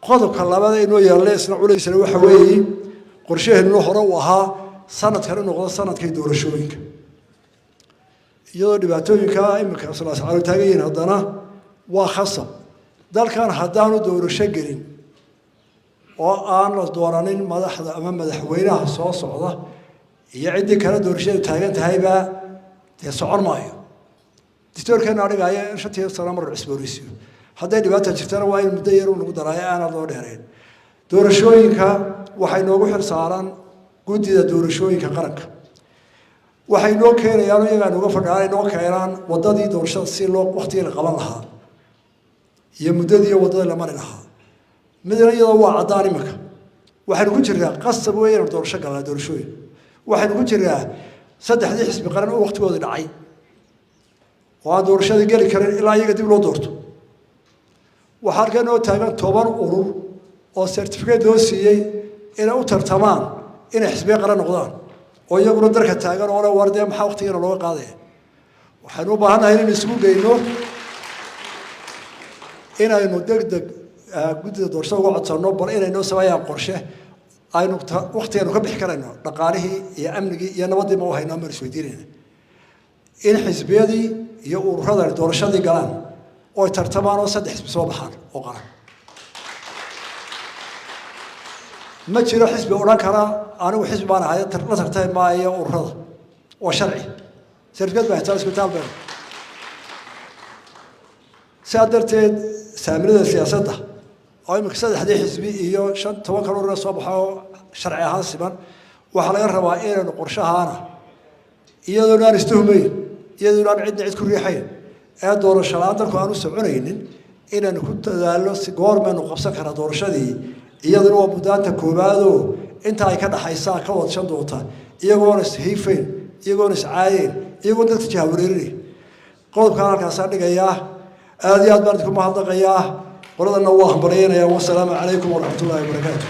Qodobka labaad ee inoo yaalla isna culaysna waxa weeye qorshaheennu hore uu ahaa sanadkan u noqdo sanadkii doorashooyinka. Iyadoo dhibaatooyinka iminka islaascaalo taagan yihiin, haddana waa khasab. Dalkan haddaanu doorasho gelin oo aan la dooranin madaxda ama madaxweynaha soo socda iyo ciddii kale doorashadu taagan tahaybaa, dee socon maayo. Distoorkeena adhigaya in 5-tii sano mar cusboonaysiyo. Hadday dhibaata jirtana, waa in muddo yar u nagu daraayo, aanad loo dheerayn. Doorashooyinka waxay noogu xil saaran Guddida Doorashooyinka Qaranka. Waxay noo keenayaan, iyagaa nooga fadhiaan, inoo keenaan waddadii doorashada si loo waktigii la qaban lahaa iyo muddadii waddadii la mari lahaa. Midna iyadoo waa caddaan, iminka waxaynu ku jirnaa qasab wey inaynu doorasho galnaa. Doorashooyin waxaynu ku jirnaa saddexdii xisbi qaran oo waktigoodii dhacay oo aan doorashadii geli karin ilaa iyaga dib loo doorto. Waxaa halkan noo taagan 10 urur oo certificate loo siiyey inay u tartamaan inay xisbiye qaran noqdaan, oo iyaguna darka taagan oo le: "War dee maxaa waktigiina looga qaadaya?" Waxaynu u baahannahay inaynu isugu geyno, inaynu deg deg guddida doorashada uga codsanno bal inay noo sameeyaan qorshe aynu waktigaynu ka bixi karayno. Dhaqaalihii iyo amnigii iyo nabadii ma u hayno amaan isweydiinayna in xisbiyadii iyo ururadani doorashadii galaan oo ay tartamaan oo saddex xisbi soo baxaan oo qaran. Ma jiro xisbi odhan kara: "Anigu xisbi baan ahay, la tartami maayo ururada." Waa sharci, certificate baa hitaa isbitaal been. Sidaa darteed, saamilada siyaasadda oo iminka saddexdii xisbi iyo 5 10-kan urura soo baxa oo sharci ahaan siman, waxaa laga rabaa inaynu qorshahaana, iyadoona aan istuhmayn, iyadoona aan cidna cid ku riixayn, ee doorasho la-aan dalku aan u soconaynin, inaynu ku dadaalno si goormaynu qabsan karaa doorashadii. Iyaduna waa muddaanta koowaadoo inta ay ka dhaxaysaa ka wadshan doonta, iyagoona ishiifayn, iyagoona iscaayeyn, iyagoona dadka jahawareerinay. Qodobkaan halkaasaan dhigayaa. Aada iyo aad baan idinku mahadnaqayaa, qoladana waa hambalyaynayaa. Wasalaamu calaykum waraxmatullahi wabarakaatu.